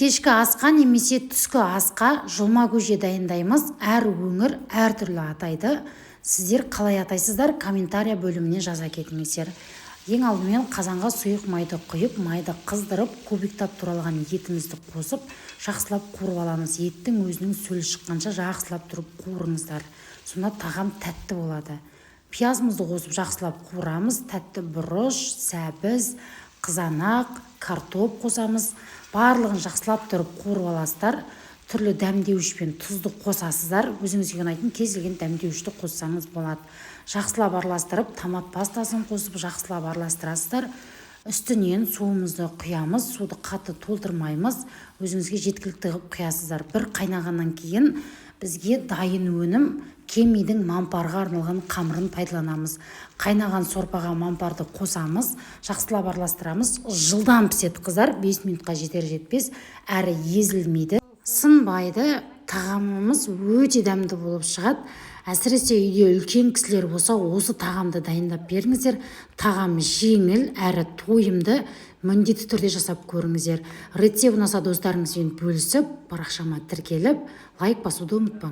Кешкі асқа немесе түскі асқа жұлма көже дайындаймыз. Әр өңір әртүрлі атайды. Сіздер қалай атайсыздар, комментария бөліміне жаза кетіңіздер. Ең алдымен қазанға сұйық майды құйып, майды қыздырып, кубиктап туралған етімізді қосып, жақсылап қуырып аламыз. Еттің өзінің сөлі шыққанша жақсылап тұрып қуырыңыздар, сонда тағам тәтті болады. Пиязымызды қосып, жақсылап қуырамыз. Тәтті бұрыш, сәбіз, қызанақ, картоп қосамыз. Барлығын жақсылап тұрып қуырып аласыздар. Түрлі дәмдеуіш пен тұзды қосасыздар. Өзіңізге ұнайтын кез келген дәмдеуішті қоссаңыз болады. Жақсылап араластырып, томат пастасын қосып, жақсылап араластырасыздар. Үстінен суымызды құямыз. Суды қатты толтырмаймыз, өзіңізге жеткілікті қылып құясыздар. Бір қайнағаннан кейін бізге дайын өнім, Кемидің мампарға арналған қамырын пайдаланамыз. Қайнаған сорпаға мампарды қосамыз, жақсылап араластырамыз. Жылдам піседі, қыздар, 5 минутқа жетер жетпес, әрі езілмейді, сынбайды. Тағамымыз өте дәмді болып шығады. Әсіресе үйде үлкен кісілер болса, осы тағамды дайындап беріңіздер. Тағам жеңіл әрі тойымды, міндетті түрде жасап көріңіздер. Рецепт ұнаса, достарыңызбен бөлісіп, парақшама тіркеліп, лайк басуды ұмытпаңыз.